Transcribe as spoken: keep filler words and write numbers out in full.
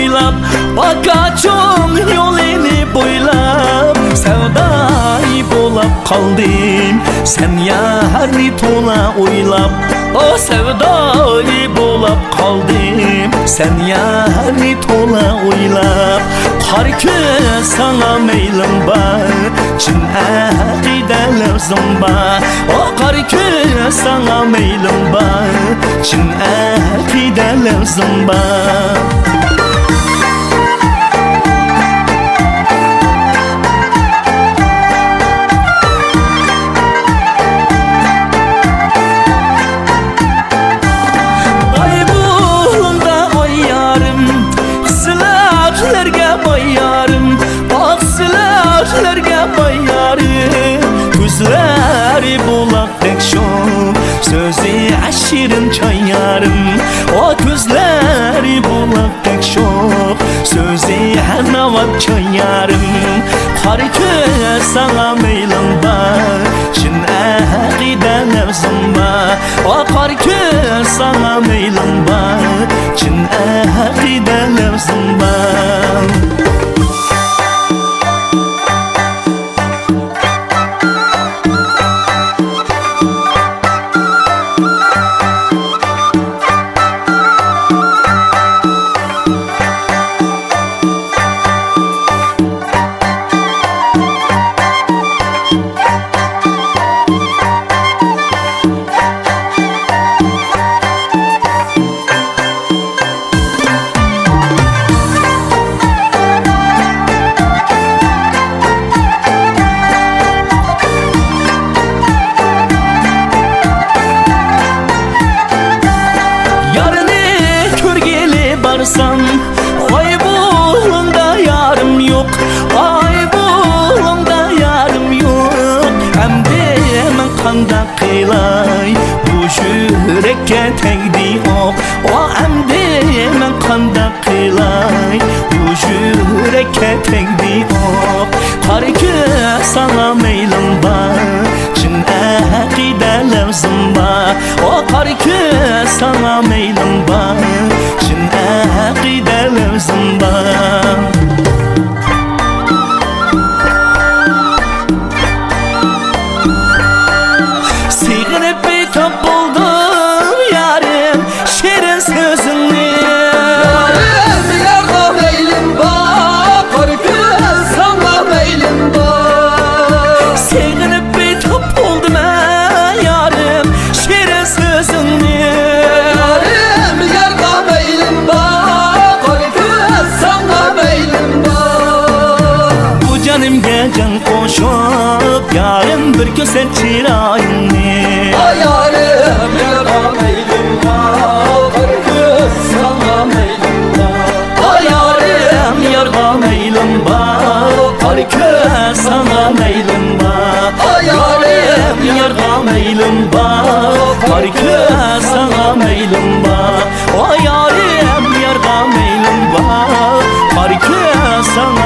ئويلاپ، ئاكاچوڭ يولىنى بويلاپ، سەۋدايى بولاپ قالدىم سەن يارنى تولا ئويلاپ. ئو، سەۋدايى بولاپ قالدىم سەن يارنى تولا ئويلاپ. قارا كۆز، ساڭا مەيلىم بار، چىن ئەقىدە لەۋزىم بار. ئو، قارا كۆز، ساڭا مەيلىم بار، چىن ئەقىدە لەۋزىم بار. ئاي بۇلۇڭدا ئاي يارىم، خىسلەتلەرگە باي يارىم، ئاق خىسلەتلەرگە باي يارىم. كۆزلىرى بۇلاقتەك شوخ، سۆزى ئەشىرىن چاي يارىم. ئا، كۆزلىرى بۇلاقتەك شوخ، سۆزى ھەر ناۋات چاي يارىم. قارا كۆز، ساڭا مەيلىم بار، چىن ئەقىدە لەۋزىم بار. ئا، قارا كۆز، ساڭا مەيلىم بار، چىن ئەقىدە لەۋزىم بار. يارنى كۆرگىلى بارسام، ئاي بۇلۇڭدا يارىم يوق، ئاي بۇلۇڭدا يارىم يوق. ئەمدى مەن قانداق قىلاي، بۇ يۈرەككە تەگدى ئوق. ئا، ئەمدى مەن قانداق قىلاي، بۇ يۈرەككە تەگدى ئوق. قارا كۆز، ساڭا مەيلىم بار، چىن ئەقىدە لەۋزىم بار. ئا، قارا كۆز، ساڭا مەيلىم بار، چىن ئەقىدە لەۋزىم بار. سېغىنىپ بىتاپ بولدۇم يارىم، شېرىن سۆزۈڭنى. يارىم، يارغا مەيلىم بار، قارا كۆز، ساڭا مەيلىم بار. سېغىنىپ بىتاپ بولدۇم يارىم، شېرىن سۆزۈڭنى. يارىم، يارغا مەيلىم بار، قارا كۆز، ساڭا مەيلىم بار. بۇ جانىمغا جان قوشۇپ، يارىم، بىر كۆرسەت چىرايىڭنى. ئاي يارىم، يارغا مەيلىم بار، قارا كۆز، ساڭا مەيلىم بار. ئاي يارىم، يارغا مەيلىم بار، قارا كۆز، ساڭا مەيلىم بار. ئاي يارىم، يارغا مەيلىم بار، قارا كۆز، ساڭا مەيلىم بار. ئاي يارىم، يارغا مەيلىم بار، قارا كۆز، ساڭا